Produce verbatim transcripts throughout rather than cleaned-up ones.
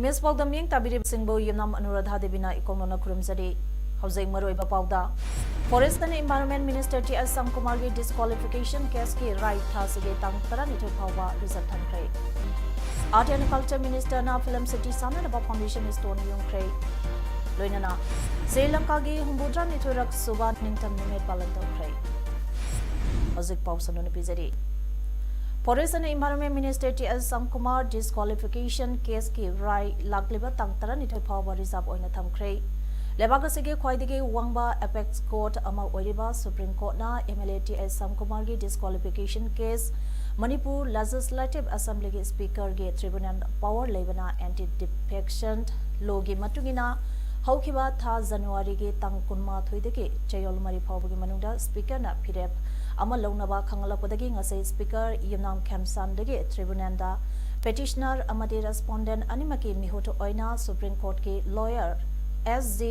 Image ꯄꯥꯎꯗꯝ ꯌꯦꯡ ꯇꯥꯕꯤꯔꯤꯕꯁꯤꯡꯕꯨ ꯌꯨꯝꯅꯥꯝ ꯑꯅꯨꯔꯥꯙꯥ ꯗꯦꯕꯤꯅ ꯏꯀꯣꯛꯅꯅ ꯈꯨꯔꯨꯝꯖꯔꯤ꯫ ꯍꯧꯖꯤꯛ ꯃꯔꯨꯑꯣꯏꯕ ꯄꯥꯎꯗ, Forest and Environment Minister T S ꯁꯝꯀꯨꯃꯥꯔꯒꯤ disqualification caseꯀꯤ ꯔꯥꯏ ꯊꯥꯁꯤꯒꯤ ꯇꯥꯡ ꯇꯔꯥꯅꯤꯊꯣꯏ ꯐꯥꯎꯕ reserve ꯊꯝꯈ꯭ꯔꯦ꯫ Art and Culture Ministerꯅ Film City ꯁꯥꯟꯅꯅꯕ foundation stone ꯌꯨꯡꯈ꯭ꯔꯦ꯫ ꯂꯣꯏꯅꯅ ꯁ꯭ꯔꯤ ꯂꯪꯀꯥꯒꯤ ꯍꯨꯝꯐꯨꯇꯔꯥꯅꯤꯊꯣꯏꯔꯛ ꯁꯨꯕ ꯅꯤꯡꯊꯝ ꯅꯨꯃꯤꯠ ꯄꯥꯂꯟ ꯇꯧꯈ꯭ꯔꯦ꯫ ꯍꯧꯖꯤꯛ ꯄꯥꯎ ꯁꯟꯗꯣꯛꯅ ꯄꯤꯖꯔꯤ꯫ Forest and Environment Minister T S Shyamkumar disqualification caseꯀꯤ ꯔꯥꯏ ꯂꯥꯛꯂꯤꯕ ꯇꯥꯡ ꯇꯔꯥꯅꯤꯊꯣꯏ ꯐꯥꯎꯕ reserve ꯑꯣꯏꯅ ꯊꯝꯈ꯭ꯔꯦ꯫ ꯂꯩꯕꯥꯛ ꯑꯁꯤꯒꯤ ꯈ꯭ꯋꯥꯏꯗꯒꯤ ꯋꯥꯡꯕ apex court ꯑꯃ ꯑꯣꯏꯔꯤꯕ Supreme Courtꯅ M L A T S ꯁꯝꯀꯨꯃꯥꯔꯒꯤ disqualification case ꯃꯅꯤꯄꯨꯔ Legislative Assemblyꯒꯤ Speakerꯒꯤ tribunal power ꯂꯩꯕꯅ anti defection lawꯒꯤ ꯃꯇꯨꯡ ꯏꯟꯅ ꯍꯧꯈꯤꯕ ꯊꯥ ꯖꯅꯋꯥꯔꯤꯒꯤ ꯇꯥꯡ ꯀꯨꯟꯃꯥꯊꯣꯏꯗꯒꯤ ꯆꯌꯣꯜ ꯃꯔꯤ ꯐꯥꯎꯕꯒꯤ ꯃꯅꯨꯡꯗ Speakerꯅ ꯐꯤꯔꯦꯞ ꯑꯃ ꯂꯧꯅꯕ ꯈꯪꯍꯜꯂꯛꯄꯗꯒꯤ ꯉꯁꯤ Speaker ꯌꯨꯝꯅꯥꯝ ꯈꯦꯝꯆꯥꯟꯗꯒꯤ tribunalꯗ petitioner ꯑꯃꯗꯤ respondent ꯑꯅꯤꯃꯛꯀꯤ ꯃꯤꯍꯨꯠ ꯑꯣꯏꯅ Supreme Courtꯀꯤ lawyer S G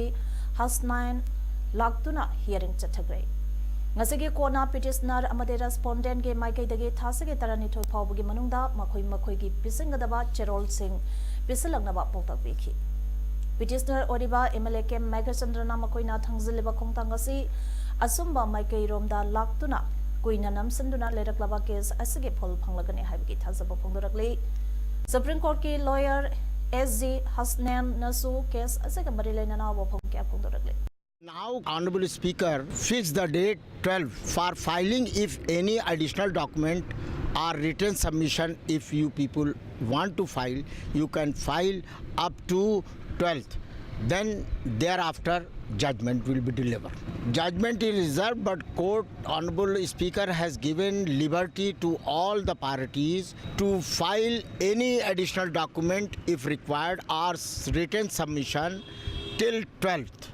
ꯍꯁꯅꯥꯏꯟ ꯂꯥꯛꯇꯨꯅ hearing ꯆꯠꯊꯈ꯭ꯔꯦ꯫ ꯉꯁꯤꯒꯤ courtꯅ petitioner ꯑꯃꯗꯤ respondentꯀꯤ ꯃꯥꯏꯀꯩꯗꯒꯤ ꯊꯥꯁꯤꯒꯤ ꯇꯔꯥꯅꯤꯊꯣꯏ ꯐꯥꯎꯕꯒꯤ ꯃꯅꯨꯡꯗ ꯃꯈꯣꯏ ꯃꯈꯣꯏꯒꯤ ꯄꯤꯁꯤꯟꯒꯗꯕ ꯆꯦꯔꯣꯜꯁꯤꯡ ꯄꯤꯁꯤꯜꯂꯛꯅꯕ ꯄꯥꯎꯇꯥꯛ ꯄꯤꯈꯤ꯫ Petitioner ꯑꯣꯏꯔꯤꯕ M L A ꯀꯦ ꯃꯦꯘꯆꯟꯗ꯭ꯔꯅ ꯃꯈꯣꯏꯅ ꯊꯥꯡꯖꯤꯜꯂꯤꯕ ꯈꯣꯡꯊꯥꯡ ꯑꯁꯤ ꯑꯆꯨꯝꯕ ꯃꯥꯏꯀꯩꯔꯣꯝꯗ ꯂꯥꯛꯇꯨꯅ ꯀꯨꯏꯅ ꯅꯝꯁꯤꯟꯗꯨꯅ ꯂꯩꯔꯛꯂꯕ case ꯑꯁꯤꯒꯤ ꯐꯜ ꯐꯪꯂꯒꯅꯤ ꯍꯥꯏꯕꯒꯤ ꯊꯥꯖꯕ ꯐꯣꯡꯗꯣꯔꯛꯂꯤ꯫ Supreme Courtꯀꯤ lawyer S G ꯍꯁꯅꯦꯟꯅꯁꯨ case ꯑꯁꯤꯒ ꯃꯔꯤ ꯂꯩꯅꯅ ꯋꯥꯐꯝ ꯀꯌꯥ ꯐꯣꯡꯗꯣꯔꯛꯂꯤ꯫ Now, Honorable Speaker, fix the date twelve for filing if any additional document or written submission. If you people want to file, you can file up to twelfth. Then thereafter, Judgment will be delivered. Judgment is reserved, but court, Honorable Speaker, has given liberty to all the parties to file any additional document if required, or s- written submission till twelfth.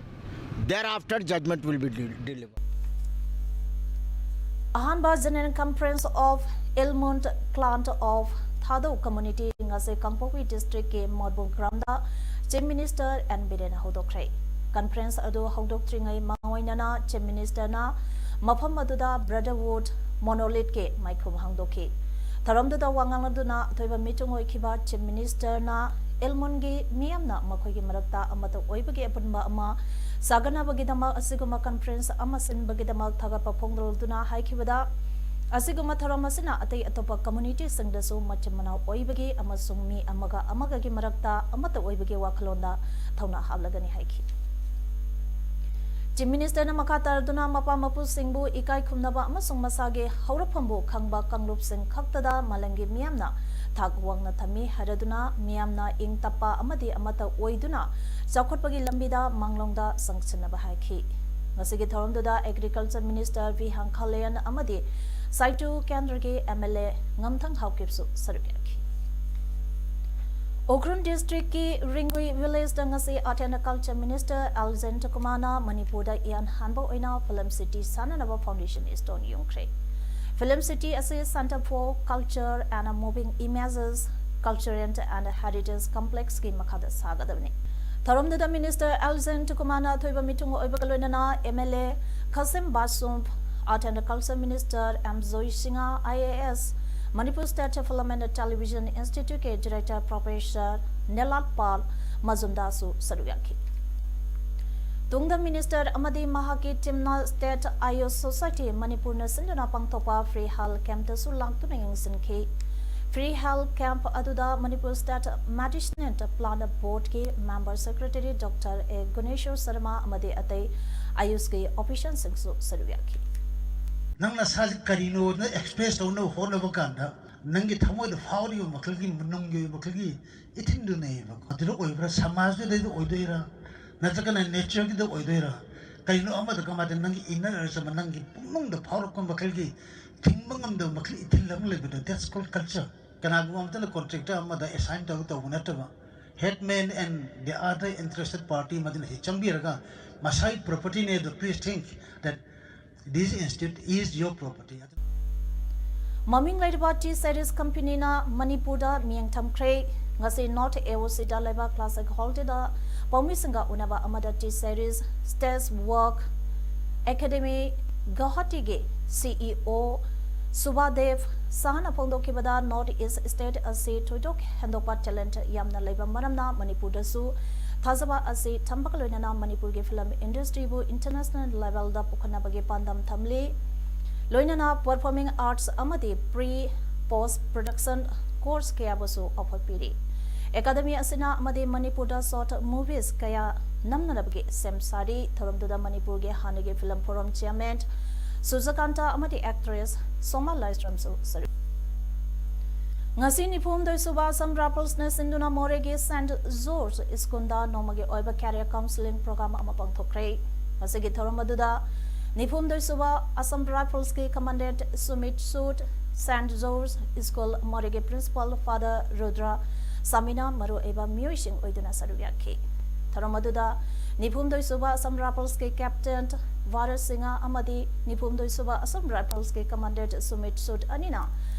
Thereafter, judgment will be de- delivered. ꯑꯍꯥꯟꯕ General Conference of Elmont Clan of Thadou Community ꯉꯁꯤ ꯀꯥꯡꯄꯣꯛꯄꯤ District ꯀꯤ ꯃꯣꯠꯕꯨꯡ Ground ꯗ Chief Minister N Biren ꯅ ꯍꯧꯗꯣꯛꯈ꯭ꯔꯦ꯫ Conference ꯑꯗꯨ ꯍꯧꯗꯣꯛꯇ꯭ꯔꯤꯉꯩ ꯃꯥꯡꯑꯣꯏꯅꯅ Chief Minister ꯅ ꯃꯐꯝ ꯑꯗꯨꯗ Brotherhood Monolith ꯀꯤ ꯃꯥꯏꯈꯨꯝ ꯍꯥꯡꯗꯣꯛꯈꯤ꯫ ꯊꯧꯔꯝꯗꯨꯗ ꯋꯥ ꯉꯥꯡꯂꯗꯨꯅ ꯑꯊꯣꯏꯕ ꯃꯤꯆꯪ ꯑꯣꯏꯈꯤꯕ Chief Minister ꯅ Elmont ꯀꯤ ꯃꯤꯌꯥꯝꯅ ꯃꯈꯣꯏꯒꯤ ꯃꯔꯛꯇ ꯑꯃꯠꯇ ꯑꯣꯏꯕꯒꯤ ꯑꯄꯨꯟꯕ ꯑꯃ ꯁꯥꯒꯠꯅꯕꯒꯤꯗꯃꯛ ꯑꯁꯤꯒꯨꯝꯕ conference ꯑꯃ ꯁꯤꯟꯕꯒꯤꯗꯃꯛ ꯊꯥꯒꯠꯄ ꯐꯣꯡꯗꯣꯛꯂꯗꯨꯅ ꯍꯥꯏꯈꯤꯕꯗ, ꯑꯁꯤꯒꯨꯝꯕ ꯊꯧꯔꯝ ꯑꯁꯤꯅ ꯑꯇꯩ ꯑꯇꯣꯞꯄ community ꯁꯤꯡꯗꯁꯨ ꯃꯆꯤꯟ ꯃꯅꯥꯎ ꯑꯣꯏꯕꯒꯤ ꯑꯃꯁꯨꯡ ꯃꯤ ꯑꯃꯒ ꯑꯃꯒꯒꯤ ꯃꯔꯛꯇ ꯑꯃꯠꯇ ꯑꯣꯏꯕꯒꯤ ꯋꯥꯈꯜꯂꯣꯟꯗ ꯊꯧꯅꯥ ꯍꯥꯞꯂꯒꯅꯤ ꯍꯥꯏꯈꯤ꯫ Chief Minister ꯅ ꯃꯈꯥ ꯇꯥꯔꯗꯨꯅ ꯃꯄꯥ ꯃꯄꯨꯁꯤꯡꯕꯨ ꯏꯀꯥꯏ ꯈꯨꯝꯅꯕ ꯑꯃꯁꯨꯡ ꯃꯁꯥꯒꯤ ꯍꯧꯔꯛꯐꯝꯕꯨ ꯈꯪꯕ ꯀꯥꯡꯂꯨꯞꯁꯤꯡ ꯈꯛꯇꯗ ꯃꯥꯂꯦꯝꯒꯤ ꯃꯤꯌꯥꯝꯅ ꯊꯥꯛ ꯋꯥꯡꯅ ꯊꯝꯃꯤ ꯍꯥꯏꯔꯗꯨꯅ ꯃꯤꯌꯥꯝꯅ ꯏꯪ ꯇꯞꯄ ꯑꯃꯗꯤ ꯑꯃꯠꯇ ꯑꯣꯏꯗꯨꯅ ꯆꯥꯎꯈꯠꯄꯒꯤ ꯂꯝꯕꯤꯗ ꯃꯥꯡꯂꯣꯝꯗ ꯆꯪꯁꯤꯟꯅꯕ ꯍꯥꯏꯈꯤ꯫ ꯉꯁꯤꯒꯤ ꯊꯧꯔꯝꯗꯨꯗ Agriculture Minister V ꯍꯪꯈꯥꯂꯦꯟ ꯑꯃꯗꯤ ꯁꯥꯏꯇꯨ ꯀꯦꯟꯗ꯭ꯔꯒꯤ M L A ꯉꯝꯊꯪ ꯍꯥꯎꯀꯤꯞꯁꯨ ꯁꯔꯨꯛ ꯌꯥꯈꯤ꯫ ꯎꯈ꯭ꯔꯨꯜ District ꯀꯤ ꯔꯤꯡꯒꯨꯏ Village ꯗ ꯉꯁꯤ Art and Culture Minister L ꯖꯌꯟꯇꯀꯨꯃꯥꯔꯅ ꯃꯅꯤꯄꯨꯔꯗ ꯏꯍꯥꯟ ꯍꯥꯟꯕ ꯑꯣꯏꯅ Film City ꯁꯥꯅꯅꯕ foundation stone ꯌꯨꯡꯈ꯭ꯔꯦ꯫ Film City ꯑꯁꯤ Centre for Culture and Moving Images, Cultural and Heritage Complex ꯀꯤ ꯃꯈꯥꯗ ꯁꯥꯒꯗꯕꯅꯤ꯫ ꯊꯧꯔꯝꯗꯨꯗ Minister ꯑꯦꯜ ꯖꯌꯟꯇꯀꯨꯃꯥꯔꯅ ꯑꯊꯣꯏꯕ ꯃꯤꯊꯨꯡ ꯑꯣꯏꯕꯒ ꯂꯣꯏꯅꯅ M L A Khashim Vashum, Art and Culture Minister M Joysingh I A S, Manipur State Film and Television Institute ꯀꯤ Director Professor ꯅꯦꯂꯥꯠ ꯄꯥꯜ ꯃꯖꯨꯝꯗꯥꯔꯁꯨ ꯁꯔꯨꯛ ꯌꯥꯈꯤ꯫ ꯇꯨꯡꯗ Minister ꯑꯃꯗꯤ ꯃꯍꯥꯛꯀꯤ team ꯅ State Ayush Society ꯃꯅꯤꯄꯨꯔꯅ ꯁꯤꯟꯗꯨꯅ ꯄꯥꯡꯊꯣꯛꯄ Free Health Camp ꯇꯁꯨ ꯂꯥꯛꯇꯨꯅ ꯌꯦꯡꯁꯤꯟꯈꯤ꯫ Free Health Camp ꯑꯗꯨꯗ Manipur State Medicinal Plant Board ꯀꯤ Member Secretary Doctor A Guneshor Sharma ꯑꯃꯗꯤ ꯑꯇꯩ ꯑꯌꯨꯁꯀꯤ official ꯁꯤꯡꯁꯨ ꯁꯔꯨꯛ ꯌꯥꯈꯤ꯫ ꯅꯪ ꯅꯁꯥꯁꯤ ꯀꯔꯤꯅꯣꯅ express ꯇꯧꯅꯕ ꯍꯣꯠꯅꯕ ꯀꯥꯟꯗ ꯅꯪꯒꯤ ꯊꯃꯣꯏꯗ ꯐꯥꯎꯔꯤꯕ ꯃꯈꯜꯒꯤ ꯃꯅꯨꯡꯒꯤ ꯑꯣꯏꯕ ꯃꯈꯜꯒꯤ ꯏꯊꯤꯟꯗꯨꯅꯦꯕ꯫ ꯑꯗꯨꯗ ꯑꯣꯏꯕ꯭ꯔꯥ, ꯁꯃꯥꯖꯇꯨꯗꯩꯗ ꯑꯣꯏꯗꯣꯏꯔꯥ, ꯅꯠꯇ꯭ꯔꯒꯅ ꯅꯦꯆꯔꯒꯤꯗ ꯑꯣꯏꯗꯣꯏꯔꯥ? ꯀꯩꯅꯣ ꯑꯃꯗ ꯀꯃꯥꯏꯅ ꯅꯪꯒꯤ inner urge ꯑꯃ, ꯅꯪꯒꯤ ꯄꯨꯛꯅꯨꯡꯗ ꯐꯥꯎꯔꯛꯄ ꯃꯈꯜꯒꯤ, ꯊꯤꯡꯕ ꯉꯝꯗꯕ ꯃꯈꯜ ꯏꯊꯤꯜ ꯑꯃ ꯂꯩꯕꯗꯣ, that's called culture. ꯀꯅꯥꯒꯨꯝꯕ ꯑꯃꯇꯅ contractor ꯑꯃꯗ assign ꯇꯧꯔꯒ ꯇꯧꯕ ꯅꯠꯇꯕ, headman and the other interested party ꯑꯃꯗꯨꯅ ꯁꯤ ꯆꯪꯕꯤꯔꯒ ꯃꯁꯥꯒꯤ propertyꯅꯦ ꯑꯗꯣ, please think that this institute is your property. ꯃꯃꯤꯡ ꯂꯩꯔꯕ ꯇꯤ ꯁꯦꯔꯤꯁ ꯀꯝꯄꯅꯤꯅ ꯃꯅꯤꯄꯨꯔꯗ ꯃꯤꯠꯌꯦꯡ ꯊꯝꯈ꯭ꯔꯦ꯫ ꯉꯁꯤ ꯅꯣꯔꯠ ꯑꯦ ꯑꯣ ꯁꯤꯗ ꯂꯩꯕ ꯀ꯭ꯂꯥꯁꯤꯛ ꯍꯣꯜꯗꯨꯗ ꯄꯥꯎꯃꯤꯁꯤꯡꯒ ꯎꯅꯕ ꯑꯃꯗ ꯇꯤ ꯁꯦꯔꯤꯁ ꯁ꯭ꯇꯦꯖ ꯋꯥꯛ ꯑꯦꯀꯥꯗꯦꯃꯤ ꯒꯧꯍꯥꯇꯤꯒꯤ ꯁꯤ ꯏ ꯑꯣ ꯁꯨꯕꯥꯗꯦꯕ ꯁꯥꯍꯅ ꯐꯣꯡꯗꯣꯛꯈꯤꯕꯗ, ꯅꯣꯔꯠ ꯏꯁ ꯁ꯭ꯇꯦꯠ ꯑꯁꯤ ꯊꯣꯏꯗꯣꯛ ꯍꯦꯟꯗꯣꯛꯄ ꯇꯦꯂꯦꯟꯠ ꯌꯥꯝꯅ ꯂꯩꯕ ꯃꯔꯝꯅ ꯃꯅꯤꯄꯨꯔꯗꯁꯨ ꯊꯥꯖꯕ ꯑꯁꯤ ꯊꯝꯕꯒ ꯂꯣꯏꯅꯅ ꯃꯅꯤꯄꯨꯔꯒꯤ ꯐꯤꯂꯝ ꯏꯟꯗꯁꯇ꯭ꯔꯤꯕꯨ ꯏꯟꯇꯔꯅꯦꯁꯅꯦꯜ ꯂꯦꯚꯦꯜꯗ ꯄꯨꯈꯠꯅꯕꯒꯤ ꯄꯥꯟꯗꯝ ꯊꯝꯂꯤ꯫ ꯂꯣꯏꯅꯅ ꯄꯔꯐꯣꯔꯃꯤꯡ ꯑꯥꯔꯠꯁ ꯑꯃꯗꯤ ꯄ꯭ꯔꯤ ꯄꯣꯁ ꯄ꯭ꯔꯗꯛꯁꯟ ꯀꯣꯔꯁ ꯀꯌꯥꯕꯨꯁꯨ ꯑꯣꯐꯔ ꯄꯤꯔꯤ꯫ ꯑꯦꯀꯥꯗꯃꯤ ꯑꯁꯤꯅ ꯑꯃꯗꯤ ꯃꯅꯤꯄꯨꯔꯗ ꯁꯣꯔꯠ ꯃꯨꯚꯤꯁ ꯀꯌꯥ ꯅꯝꯅꯅꯕꯒꯤ ꯁꯦꯝ ꯁꯥꯔꯤ꯫ ꯊꯧꯔꯝꯗꯨꯗ ꯃꯅꯤꯄꯨꯔꯒꯤ ꯍꯥꯟꯅꯒꯤ ꯐꯤꯂꯝ ꯐꯣꯔꯝ ꯆꯤꯌꯔꯃꯦꯟ ꯁꯨꯖꯀꯥꯟꯇ ꯑꯃꯗꯤ ꯑꯦꯛꯇ꯭ꯔꯦꯁ ꯁꯣꯃꯥ ꯂꯥꯏꯁ꯭ꯔꯝꯁꯨ ꯁꯔꯨꯛ꯫ ꯉꯁꯤ ꯅꯤꯐꯨꯍꯨꯝꯗꯣꯏ ꯁꯨꯕ ꯑꯁꯥꯝ ꯔꯥꯏꯐꯜꯁꯅ ꯁꯤꯟꯗꯨꯅ ꯃꯣꯔꯦꯒꯤ ꯁꯦꯟꯠ ꯖꯣꯔꯖ ꯁ꯭ꯀꯨꯜꯗ ꯅꯣꯡꯃꯒꯤ ꯑꯣꯏꯕ ꯀꯦꯔꯤꯌꯔ ꯀꯥꯎꯟꯁꯤꯂꯤꯡ ꯄ꯭ꯔꯣꯒ꯭ꯔꯥꯝ ꯑꯃ ꯄꯥꯡꯊꯣꯛꯈ꯭ꯔꯦ꯫ ꯃꯁꯤꯒꯤ ꯊꯧꯔꯝ ꯑꯗꯨꯗ ꯅꯤꯐꯨꯍꯨꯝꯗꯣꯏ ꯁꯨꯕ ꯑꯁꯥꯝ ꯔꯥꯏꯐꯜꯁꯀꯤ ꯀꯃꯥꯟꯗꯦꯟꯠ ꯁꯨꯃꯤꯠ ꯁꯨꯠ, ꯁꯦꯟꯠ ꯖꯣꯔꯖ ꯁ꯭ꯀꯨꯜ ꯃꯣꯔꯦꯒꯤ ꯄ꯭ꯔꯤꯟꯁꯤꯄꯥꯜ ꯐꯥꯗꯔ ꯔꯨꯗ꯭ꯔ ꯁꯥꯃꯤꯅ ꯃꯔꯨꯑꯣꯏꯕ ꯃꯤꯑꯣꯏꯁꯤꯡ ꯑꯣꯏꯗꯨꯅ ꯁꯔꯨꯛ ꯌꯥꯈꯤ꯫ ꯊꯧꯔꯝ ꯑꯗꯨꯗ ꯅꯤꯐꯨꯍꯨꯝꯗꯣꯏ ꯁꯨꯕ ꯑꯁꯥꯝ ꯔꯥꯏꯐꯜꯁꯀꯤ ꯀꯦꯞꯇꯦꯟ ꯚꯥꯔꯠ ꯁꯤꯡꯍ ꯑꯃꯗꯤ ꯅꯤꯐꯨꯍꯨꯝꯗꯣꯏ ꯁꯨꯕ ꯑꯁꯥꯝ ꯔꯥꯏꯐꯜꯁꯀꯤ ꯀꯃꯥꯟꯗꯦꯟꯠ ꯁꯨꯃꯤꯠ ꯁꯨꯠ ꯑꯅꯤꯅ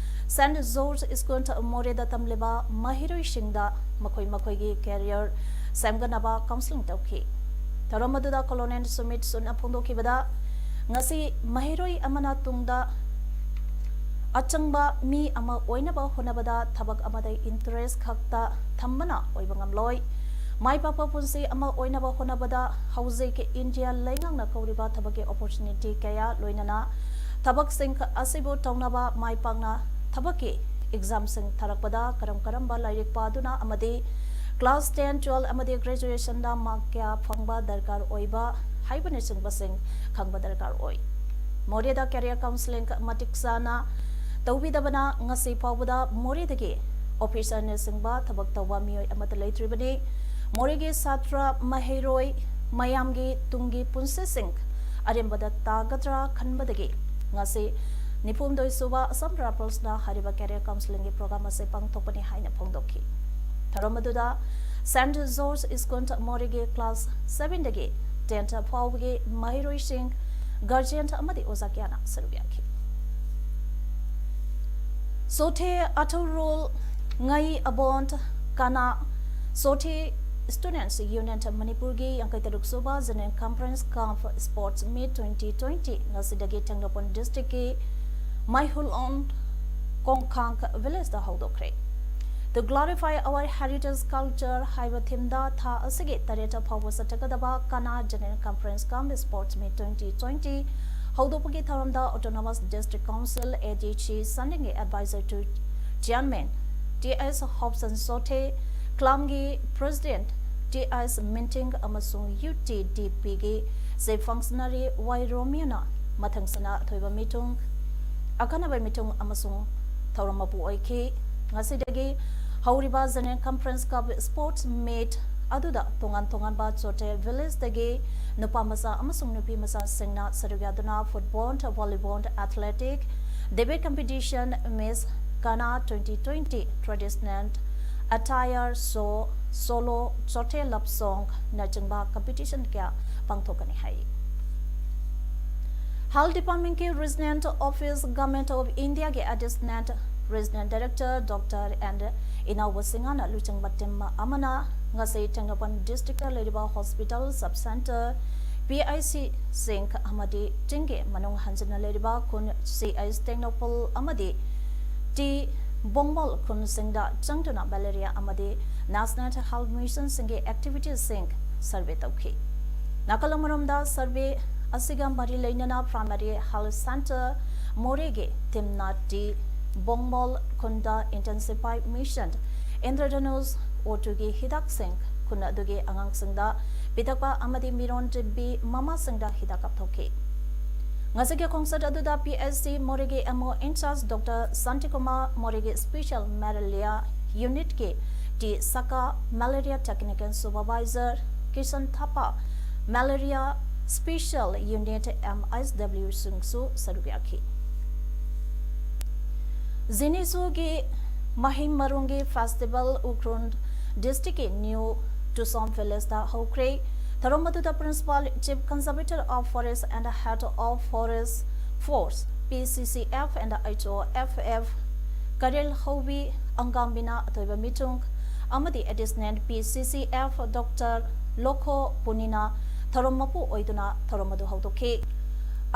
ꯁꯦꯟꯠ ꯖꯣꯔꯖ ꯁ꯭ꯀꯨꯜ ꯃꯣꯔꯦꯗ ꯇꯝꯂꯤꯕ ꯃꯍꯩꯔꯣꯏꯁꯤꯡꯗ ꯃꯈꯣꯏ ꯃꯈꯣꯏꯒꯤ ꯀꯦꯔꯤꯌꯔ ꯁꯦꯝꯒꯠꯅꯕ ꯀꯥꯎꯟꯁꯤꯂꯤꯡ ꯇꯧꯈꯤ꯫ ꯊꯧꯔꯝ ꯑꯗꯨꯗ ꯀꯣꯂꯣꯅꯦꯜ ꯁꯨꯃꯤꯠ ꯁꯨꯠꯅ ꯐꯣꯡꯗꯣꯛꯈꯤꯕꯗ, ꯉꯁꯤ ꯃꯍꯩꯔꯣꯏ ꯑꯃꯅ ꯇꯨꯡꯗ ꯑꯆꯪꯕ ꯃꯤ ꯑꯃ ꯑꯣꯏꯅꯕ ꯍꯣꯠꯅꯕꯗ ꯊꯕꯛ ꯑꯃꯗ ꯏꯟꯇꯔꯦꯁ ꯈꯛꯇ ꯊꯝꯕꯅ ꯑꯣꯏꯕ ꯉꯝꯂꯣꯏ꯫ ꯃꯥꯏ ꯄꯥꯛꯄ ꯄꯨꯟꯁꯤ ꯑꯃ ꯑꯣꯏꯅꯕ ꯍꯣꯠꯅꯕꯗ ꯍꯧꯖꯤꯛ ꯏꯟꯗꯤꯌꯥ ꯂꯩꯉꯥꯛꯅ ꯀꯧꯔꯤꯕ ꯊꯕꯛꯀꯤ ꯑꯣꯄꯣꯔꯆꯨꯅꯤꯇꯤ ꯀꯌꯥ, ꯂꯣꯏꯅꯅ ꯊꯕꯛꯁꯤꯡ ꯑꯁꯤꯕꯨ ꯇꯧꯅꯕ ꯃꯥꯏ ꯄꯥꯛꯅ ꯊꯕꯛꯀꯤ ꯑꯦꯛꯖꯥꯝꯁꯤꯡ ꯊꯥꯔꯛꯄꯗ ꯀꯔꯝ ꯀꯔꯝꯕ ꯂꯥꯏꯔꯤꯛ ꯄꯥꯗꯨꯅ ꯑꯃꯗꯤ ꯀ꯭ꯂꯥꯁ ꯇꯦꯟ, ꯇꯨꯋꯦꯜꯐ ꯑꯃꯗꯤ ꯒ꯭ꯔꯦꯖꯨꯑꯦꯁꯟꯗ ꯃꯥꯔꯛ ꯀꯌꯥ ꯐꯪꯕ ꯗꯔꯀꯥꯔ ꯑꯣꯏꯕ ꯍꯥꯏꯕꯅꯆꯤꯡꯕꯁꯤꯡ ꯈꯪꯕ ꯗꯔꯀꯥꯔ ꯑꯣꯏ꯫ ꯃꯣꯔꯦꯗ ꯀꯦꯔꯤꯌꯔ ꯀꯥꯎꯟꯁꯤꯂꯤꯡ ꯃꯇꯤꯛ ꯆꯥꯅ ꯇꯧꯕꯤꯗꯕꯅ ꯉꯁꯤ ꯐꯥꯎꯕꯗ ꯃꯣꯔꯦꯗꯒꯤ ꯑꯣꯐꯤꯁꯔꯅꯆꯤꯡꯕ ꯊꯕꯛ ꯇꯧꯕ ꯃꯤꯑꯣꯏ ꯑꯃꯠꯇ ꯂꯩꯇ꯭ꯔꯤꯕꯅꯤ꯫ ꯃꯣꯔꯦꯒꯤ ꯁꯥꯇ꯭ꯔ ꯃꯍꯩꯔꯣꯏ ꯃꯌꯥꯝꯒꯤ ꯇꯨꯡꯒꯤ ꯄꯨꯟꯁꯤꯁꯤꯡ ꯑꯔꯦꯝꯕꯗ ꯇꯥꯒꯗ꯭ꯔꯥ ꯈꯟꯕꯗꯒꯤ ꯉꯁꯤ ꯅꯤꯐꯨꯍꯨꯝꯗꯣꯏ ꯁꯨꯕ ꯑꯁꯥꯝ ꯔꯥꯏꯐꯜꯁꯅ ꯍꯥꯏꯔꯤꯕ career counselling ꯒꯤ program ꯑꯁꯤ ꯄꯥꯡꯊꯣꯛꯄꯅꯤ ꯍꯥꯏꯅ ꯐꯣꯡꯗꯣꯛꯈꯤ꯫ ꯊꯧꯔꯝ ꯑꯗꯨꯗ Saint George School ꯃꯣꯔꯦꯒꯤ class seven ꯗꯒꯤ ten ꯐꯥꯎꯕꯒꯤ ꯃꯍꯩꯔꯣꯏꯁꯤꯡ, guardian ꯑꯃꯗꯤ ꯑꯣꯖꯥ ꯀꯌꯥꯅ ꯁꯔꯨꯛ ꯌꯥꯈꯤ꯫ ꯁꯣꯊꯦ ꯑꯊꯧꯔꯣꯜ ꯉꯩ ꯑꯕꯣꯟ ꯀꯅꯥ ꯁꯣꯊꯦ Students Union ꯃꯅꯤꯄꯨꯔꯒꯤ ꯌꯥꯡꯈꯩ ꯇꯔꯨꯛ ꯁꯨꯕ General Conference cum Sports Meet twenty twenty ꯉꯁꯤꯗꯒꯤ ꯇꯦꯡꯅꯧꯄꯜ district ꯀꯤ ꯃꯩꯍꯨꯂꯣꯟ ꯀꯣꯡꯈꯥꯡ village the ꯍꯧꯗꯣꯛꯈ꯭ꯔꯦ꯫ To glorify our heritage culture ꯍꯥꯏꯕ theme ꯗ ꯊꯥ ꯑꯁꯤꯒꯤ ꯇꯔꯦꯠ ꯐꯥꯎꯕ ꯆꯠꯊꯒꯗꯕ ꯀꯅꯥ General Conference cum Sports Meet twenty twenty ꯍꯧꯗꯣꯛꯄꯒꯤ ꯊꯧꯔꯝꯗ Autonomous District Council, A D C ꯁꯥꯟꯅꯤꯡꯒꯤ Advisor to Chairman T S Hobson Sothe, club ꯒꯤ President T S Minting ꯑꯃꯁꯨꯡ U T D P ꯒꯤ Chief Functionary Y ꯔꯣꯃꯤꯌꯣꯅ ꯃꯊꯪꯁꯤꯅ ꯑꯊꯣꯏꯕ ꯃꯤꯊꯨꯡ, ꯑꯈꯟꯅꯕ ꯃꯤꯊꯨꯡ ꯑꯃꯁꯨꯡ ꯊꯧꯔꯝ ꯃꯄꯨ ꯑꯣꯏꯈꯤ꯫ ꯉꯁꯤꯗꯒꯤ ꯍꯧꯔꯤꯕ General Conference cum Sports Meet ꯑꯗꯨꯗ ꯇꯣꯉꯥꯟ ꯇꯣꯉꯥꯟꯕ ꯆꯣꯊꯦ village ꯗꯒꯤ ꯅꯨꯄꯥ ꯃꯆꯥ ꯑꯃꯁꯨꯡ ꯅꯨꯄꯤ ꯃꯆꯥꯁꯤꯡꯅ ꯁꯔꯨꯛ ꯌꯥꯗꯨꯅ football, volleyball, athletic, debate competition, Miss Kana twenty twenty, traditional attire show, solo, ꯆꯣꯊꯦ love song ꯅꯆꯤꯡꯕ competition ꯀꯌꯥ ꯄꯥꯡꯊꯣꯛꯀꯅꯤ ꯍꯥꯏ꯫ Health Department ꯀꯤ Regional Office, Government of India ꯒꯤ Assistant Regional Director Doctor N ꯏꯅꯥꯎꯕ ꯁꯤꯡꯍꯅ ꯂꯨꯆꯤꯡꯕ team ꯑꯃꯅ ꯉꯁꯤ ꯇꯦꯡꯅꯧꯄꯜ district ꯇ ꯂꯩꯔꯤꯕ hospital, sub center, P I C ꯁꯤꯡ ꯑꯃꯗꯤ ꯆꯤꯡꯒꯤ ꯃꯅꯨꯡ ꯍꯟꯖꯤꯟꯅ ꯂꯩꯔꯤꯕ ꯈꯨꯟ C H ꯇꯦꯡꯅꯧꯄꯜ ꯑꯃꯗꯤ ꯇꯤ ꯕꯣꯡꯃꯣꯜ ꯈꯨꯟꯁꯤꯡꯗ ꯆꯪꯗꯨꯅ malaria ꯑꯃꯗꯤ National Health Mission ꯁꯤꯡꯒꯤ activities ꯁꯤꯡ survey ꯇꯧꯈꯤ꯫ ꯅꯥꯀꯜ ꯑꯃꯔꯣꯝꯗ survey ꯑꯁꯤꯒ ꯃꯔꯤ ꯂꯩꯅꯅ Primary Health Center ꯃꯣꯔꯦꯒꯤ team ꯅ ꯇꯤ ꯕꯣꯡꯃꯣꯜ ꯈꯨꯟꯗ Intensify Mission, Indradhanush, O two ꯒꯤ ꯍꯤꯗꯥꯛꯁꯤꯡ, ꯈꯨꯟ ꯑꯗꯨꯒꯤ ꯑꯉꯥꯡꯁꯤꯡꯗ ꯄꯤꯊꯛꯄ ꯑꯃꯗꯤ ꯃꯤꯔꯣꯟ ꯇꯤꯟꯕꯤ ꯃꯃꯥꯁꯤꯡꯗ ꯍꯤꯗꯥꯛ ꯀꯥꯞꯊꯣꯛꯈꯤ꯫ ꯉꯁꯤꯒꯤ ꯈꯣꯡꯆꯠ ꯑꯗꯨꯗ P H C ꯃꯣꯔꯦꯒꯤ M O in charge Doctor Shantikumar, ꯃꯣꯔꯦꯒꯤ Special Malaria Unit ꯀꯤ T Saka, Malaria Technical Supervisor, Kishan Thapa, Malaria Special Unit, M S W ꯁꯤꯡꯁꯨ ꯁꯔꯨꯛ ꯌꯥꯈꯤ꯫ ꯖꯤꯅꯤꯆꯨꯒꯤ ꯃꯍꯩ ꯃꯔꯣꯡꯒꯤ festival ꯎꯈ꯭ꯔꯨꯜ district ꯀꯤ New Tusom Village ꯇ ꯍꯧꯈ꯭ꯔꯦ꯫ ꯊꯧꯔꯝ ꯑꯗꯨꯗ Principal Chief Conservator of Forest and Head of Forest Force, P C C F and H O F F, ꯀꯔꯦꯜ ꯍꯧꯕꯤ ꯑꯪꯒꯥꯝꯕꯤꯅ ꯑꯊꯣꯏꯕ ꯃꯤꯊꯨꯡ ꯑꯃꯗꯤ Additional P C C F Doctor ꯂꯣꯈꯣ ꯄꯨꯅꯤꯅ ꯊꯧꯔꯝ ꯃꯄꯨ ꯑꯣꯏꯗꯨꯅ ꯊꯧꯔꯝ ꯑꯗꯨ ꯍꯧꯗꯣꯛꯈꯤ꯫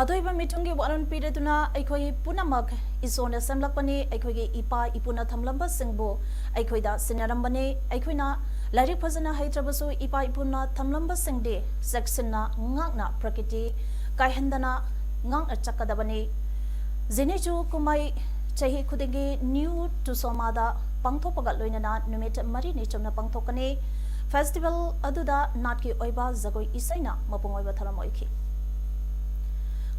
ꯑꯊꯣꯏꯕ ꯃꯤꯊꯨꯡꯒꯤ ꯋꯥꯔꯣꯜ ꯄꯤꯔꯗꯨꯅ ꯑꯩꯈꯣꯏ ꯄꯨꯝꯅꯃꯛ ꯏꯁꯣꯔꯅ ꯁꯦꯝꯂꯛꯄꯅꯤ, ꯑꯩꯈꯣꯏꯒꯤ ꯏꯄꯥ ꯏꯄꯨꯅ ꯊꯝꯂꯝꯕꯁꯤꯡꯕꯨ ꯑꯩꯈꯣꯏꯗ ꯁꯤꯟꯅꯔꯝꯕꯅꯤ꯫ ꯑꯩꯈꯣꯏꯅ ꯂꯥꯏꯔꯤꯛ ꯐꯖꯅ ꯍꯩꯇ꯭ꯔꯕꯁꯨ ꯏꯄꯥ ꯏꯄꯨꯅ ꯊꯝꯂꯝꯕꯁꯤꯡꯗꯤ ꯆꯦꯛꯁꯤꯟꯅ ꯉꯥꯛꯅ ꯄ꯭ꯔꯀꯤꯇꯤ ꯀꯥꯏꯍꯟꯗꯅ ꯉꯥꯛꯅ ꯆꯠꯀꯗꯕꯅꯤ꯫ ꯖꯤꯅꯤꯆꯨ ꯀꯨꯝꯍꯩ ꯆꯍꯤ ꯈꯨꯗꯤꯡꯒꯤ New Tusoma ꯗ ꯄꯥꯡꯊꯣꯛꯄꯒ ꯂꯣꯏꯅꯅ ꯅꯨꯃꯤꯠ ꯃꯔꯤꯅꯤ ꯆꯨꯞꯅ ꯄꯥꯡꯊꯣꯛꯀꯅꯤ꯫ Festival ꯑꯗꯨꯗ ꯅꯥꯠꯀꯤ ꯑꯣꯏꯕ ꯖꯒꯣꯏ ꯏꯁꯩꯅ ꯃꯄꯨꯡ ꯑꯣꯏꯕ ꯊꯧꯔꯝ ꯑꯣꯏꯈꯤ꯫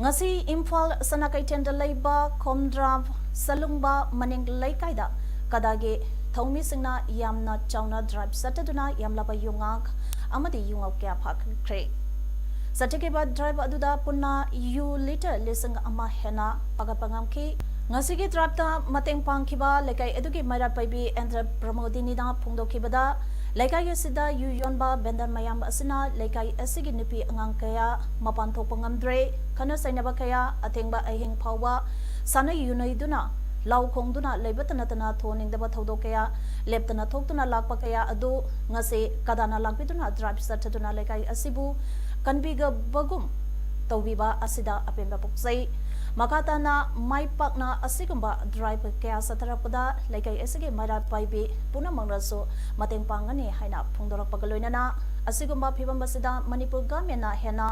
ꯉꯁꯤ ꯏꯝꯐꯥꯜ ꯁꯅꯥ ꯀꯩꯊꯦꯜꯗ ꯂꯩꯕ ꯈꯣꯝꯗ꯭ꯔꯥꯝ ꯁꯂꯨꯡꯕ ꯃꯅꯤꯡ ꯂꯩꯀꯥꯏꯗ ꯀꯗꯥꯒꯤ ꯊꯧꯃꯤꯁꯤꯡꯅ ꯌꯥꯝꯅ ꯆꯥꯎꯅ drive ꯆꯠꯊꯗꯨꯅ ꯌꯥꯝꯂꯕ ꯌꯨꯉꯥꯛ ꯑꯃꯗꯤ ꯌꯨꯉꯧ ꯀꯌꯥ ꯐꯥꯈ꯭ꯔꯦ꯫ ꯆꯠꯊꯈꯤꯕ drive ꯑꯗꯨꯗ ꯄꯨꯟꯅ ꯌꯨ litre ꯂꯤꯁꯤꯡ ꯑꯃ ꯍꯦꯟꯅ ꯐꯥꯒꯠꯄ ꯉꯝꯈꯤ꯫ ꯉꯁꯤꯒꯤ drive ꯇ ꯃꯇꯦꯡ ꯄꯥꯡꯈꯤꯕ ꯂꯩꯀꯥꯏ ꯑꯗꯨꯒꯤ ꯃꯩꯔꯥ ꯄꯥꯏꯕꯤ ꯑꯦꯟꯗ꯭ꯔ ꯄ꯭ꯔꯃꯣꯗꯤꯅꯤꯅ ꯐꯣꯡꯗꯣꯛꯈꯤꯕꯗ, ꯂꯩꯀꯥꯏ ꯑꯁꯤꯗ ꯌꯨ ꯌꯣꯟꯕ vendor ꯃꯌꯥꯝ ꯑꯁꯤꯅ ꯂꯩꯀꯥꯏ ꯑꯁꯤꯒꯤ ꯅꯨꯄꯤ ꯑꯉꯥꯡ ꯀꯌꯥ ꯃꯄꯥꯟ ꯊꯣꯛꯄ ꯉꯝꯗ꯭ꯔꯦ꯫ ꯈꯠꯅ ꯆꯩꯅꯕ ꯀꯌꯥ, ꯑꯊꯦꯡꯕ ꯑꯍꯤꯡ ꯐꯥꯎꯕ ꯁꯥꯟꯅ ꯌꯨꯅꯩꯗꯨꯅ, ꯂꯥꯎ ꯈꯣꯡꯗꯨꯅ ꯂꯩꯕꯇ ꯅꯠꯇꯅ ꯊꯣꯛꯍꯟꯅꯤꯡꯗꯕ ꯊꯧꯗꯣꯛ ꯀꯌꯥ, ꯂꯦꯞꯇꯅ ꯊꯣꯛꯇꯨꯅ ꯂꯥꯛꯄ ꯀꯌꯥ ꯑꯗꯨ ꯉꯁꯤ ꯀꯗꯥꯅ ꯂꯥꯛꯄꯤꯗꯨꯅ drive ꯆꯠꯊꯗꯨꯅ ꯂꯩꯀꯥꯏ ꯑꯁꯤꯕꯨ ꯀꯟꯕꯤꯒꯕꯒꯨꯝ ꯇꯧꯕꯤꯕ ꯑꯁꯤꯗ ꯑꯄꯦꯟꯕ ꯄꯣꯛꯆꯩ꯫ ꯃꯈꯥ ꯇꯥꯅ ꯃꯥꯏ ꯄꯥꯛꯅ ꯑꯁꯤꯒꯨꯝꯕ drive ꯀꯌꯥ ꯆꯠꯊꯔꯛꯄꯗ ꯂꯩꯀꯥꯏ ꯑꯁꯤꯒꯤ ꯃꯩꯔꯥ ꯄꯥꯏꯕꯤ ꯄꯨꯝꯅꯃꯛꯅꯁꯨ ꯃꯇꯦꯡ ꯄꯥꯡꯒꯅꯤ ꯍꯥꯏꯅ ꯐꯣꯡꯗꯣꯔꯛꯄꯒ ꯂꯣꯏꯅꯅ, ꯑꯁꯤꯒꯨꯝꯕ ꯐꯤꯕꯝ ꯑꯁꯤꯗ ꯃꯅꯤꯄꯨꯔ government ꯅ ꯍꯦꯟꯅ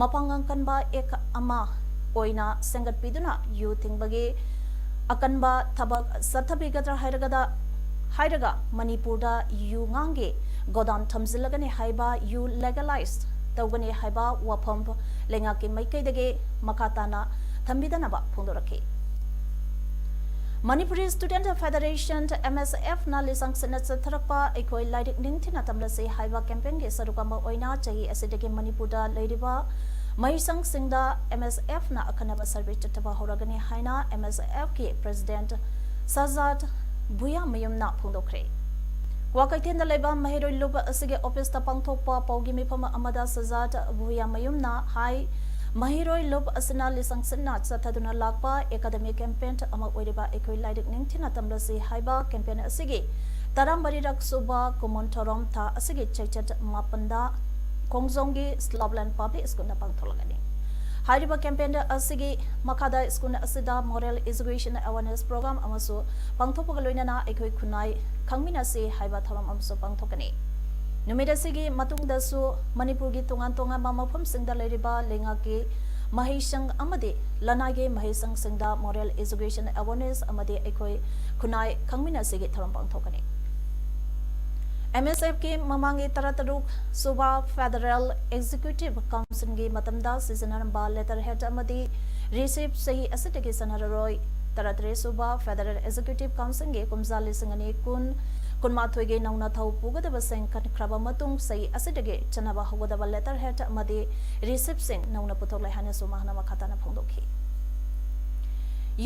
ꯃꯄꯥꯡꯒꯜ ꯀꯟꯕ act ꯑꯃ ꯑꯣꯏꯅ ꯁꯦꯝꯒꯠꯄꯤꯗꯨꯅ ꯌꯨ ꯊꯤꯡꯕꯒꯤ ꯑꯀꯟꯕ ꯊꯕꯛ ꯆꯠꯊꯕꯤꯒꯗ꯭ꯔꯥ ꯍꯥꯏꯔꯒꯗ, ꯍꯥꯏꯔꯒ ꯃꯅꯤꯄꯨꯔꯗ ꯌꯨ ꯉꯥꯡꯒꯤ godown ꯊꯝꯖꯤꯜꯂꯒꯅꯤ ꯍꯥꯏꯕ, ꯌꯨ legalize ꯇꯧꯒꯅꯤ ꯍꯥꯏꯕ ꯋꯥꯐꯝ ꯂꯩꯉꯥꯛꯀꯤ ꯃꯥꯏꯀꯩꯗꯒꯤ ꯃꯈꯥ ꯇꯥꯅ ꯊꯝꯕꯤꯗꯅꯕ ꯐꯣꯡꯗꯣꯔꯛꯈꯤ꯫ Manipuri Student Federation, M S F ꯅ ꯂꯤꯆꯪꯁꯤꯠꯅ ꯆꯠꯊꯔꯛꯄ ꯑꯩꯈꯣꯏ ꯂꯥꯏꯔꯤꯛ ꯅꯤꯡꯊꯤꯅ ꯇꯝꯂꯁꯤ ꯍꯥꯏꯕ campaign ꯒꯤ ꯁꯔꯨꯛ ꯑꯃ ꯑꯣꯏꯅ ꯆꯍꯤ ꯑꯁꯤꯗꯒꯤ ꯃꯅꯤꯄꯨꯔꯗ ꯂꯩꯔꯤꯕ ꯃꯍꯩꯁꯪꯁꯤꯡꯗ M S F ꯅ ꯑꯈꯟꯅꯕ survey ꯆꯠꯊꯕ ꯍꯧꯔꯒꯅꯤ ꯍꯥꯏꯅ M S F ꯀꯤ President ꯁꯖꯥꯗ ꯚꯨꯌꯥꯃꯌꯨꯝꯅ ꯐꯣꯡꯗꯣꯛꯈ꯭ꯔꯦ꯫ ꯀ꯭ꯋꯥꯀꯩꯊꯦꯜꯗ ꯂꯩꯕ ꯃꯍꯩꯔꯣꯏ ꯂꯨꯞ ꯑꯁꯤꯒꯤ office ꯇ ꯄꯥꯡꯊꯣꯛꯄ ꯄꯥꯎꯒꯤ ꯃꯤꯐꯝ ꯑꯃꯗ ꯁꯖꯥꯗ ꯚꯨꯌꯥꯃꯌꯨꯝꯅ ꯍꯥꯏ, ꯃꯍꯩꯔꯣꯏ ꯂꯨꯞ ꯑꯁꯤꯅ ꯂꯤꯆꯪꯁꯤꯠꯅ ꯆꯠꯊꯗꯨꯅ ꯂꯥꯛꯄ academic campaign ꯑꯃ ꯑꯣꯏꯔꯤꯕ ꯑꯩꯈꯣꯏ ꯂꯥꯏꯔꯤꯛ ꯅꯤꯡꯊꯤꯅ ꯇꯝꯂꯁꯤ ꯍꯥꯏꯕ campaign ꯑꯁꯤꯒꯤ ꯇꯔꯥꯃꯔꯤꯔꯛ ꯁꯨꯕ ꯀꯨꯝꯑꯣꯟ ꯊꯧꯔꯝ ꯊꯥ ꯑꯁꯤꯒꯤ ꯆꯩꯆꯠ ꯃꯥꯄꯟꯗ ꯈꯣꯡꯖꯣꯝꯒꯤ ꯁ꯭ꯂꯣꯞꯂꯦꯟ Public School ꯗ ꯄꯥꯡꯊꯣꯛꯂꯒꯅꯤ꯫ ꯍꯥꯏꯔꯤꯕ campaign ꯑꯁꯤꯒꯤ ꯃꯈꯥꯗ school ꯑꯁꯤꯗ moral education awareness program ꯑꯃꯁꯨ ꯄꯥꯡꯊꯣꯛꯄꯒ ꯂꯣꯏꯅꯅ ꯑꯩꯈꯣꯏ ꯈꯨꯟꯅꯥꯏ ꯈꯪꯃꯤꯟꯅꯁꯤ ꯍꯥꯏꯕ ꯊꯧꯔꯝ ꯑꯃꯁꯨ ꯄꯥꯡꯊꯣꯛꯀꯅꯤ꯫ ꯅꯨꯃꯤꯠ ꯑꯁꯤꯒꯤ ꯃꯇꯨꯡꯗꯁꯨ ꯃꯅꯤꯄꯨꯔꯒꯤ ꯇꯣꯉꯥꯟ ꯇꯣꯉꯥꯟꯕ ꯃꯐꯝꯁꯤꯡꯗ ꯂꯩꯔꯤꯕ ꯂꯩꯉꯥꯛꯀꯤ ꯃꯍꯩꯁꯪ ꯑꯃꯗꯤ ꯂꯅꯥꯏꯒꯤ ꯃꯍꯩꯁꯪꯁꯤꯡꯗ moral education awareness ꯑꯃꯗꯤ ꯑꯩꯈꯣꯏ ꯈꯨꯟꯅꯥꯏ ꯈꯪꯃꯤꯟꯅꯁꯤꯒꯤ ꯊꯧꯔꯝ ꯄꯥꯡꯊꯣꯛꯀꯅꯤ꯫ M S F ꯀꯤ ꯃꯃꯥꯡꯒꯤ ꯇꯔꯥꯇꯔꯨꯛ ꯁꯨꯕ Federal Executive Council ꯒꯤ ꯃꯇꯝꯗ ꯁꯤꯖꯤꯟꯅꯔꯝꯕ letterhead ꯑꯃꯗꯤ receipt ꯆꯍꯤ ꯑꯁꯤꯗꯒꯤ ꯆꯠꯅꯔꯔꯣꯏ꯫ ꯇꯔꯥꯇꯔꯦꯠ ꯁꯨꯕ Federal Executive Council ꯒꯤ ꯀꯨꯝꯖꯥ ꯂꯤꯁꯤꯡ ꯑꯅꯤ ꯀꯨꯟ, ꯀꯨꯟꯃꯥꯊꯣꯏꯒꯤ ꯅꯧꯅ ꯊꯧ ꯄꯨꯒꯗꯕ ꯁꯦꯝꯒꯠꯈ꯭ꯔꯕ ꯃꯇꯨꯡ ꯆꯍꯤ ꯑꯁꯤꯗꯒꯤ ꯆꯠꯅꯕ ꯍꯧꯒꯗꯕ letterhead ꯑꯃꯗꯤ receipt ꯁꯤꯡ ꯅꯧꯅ ꯄꯨꯊꯣꯛꯂꯦ ꯍꯥꯏꯅꯁꯨ ꯃꯍꯥꯛꯅ ꯃꯈꯥ ꯇꯥꯅ ꯐꯣꯡꯗꯣꯛꯈꯤ꯫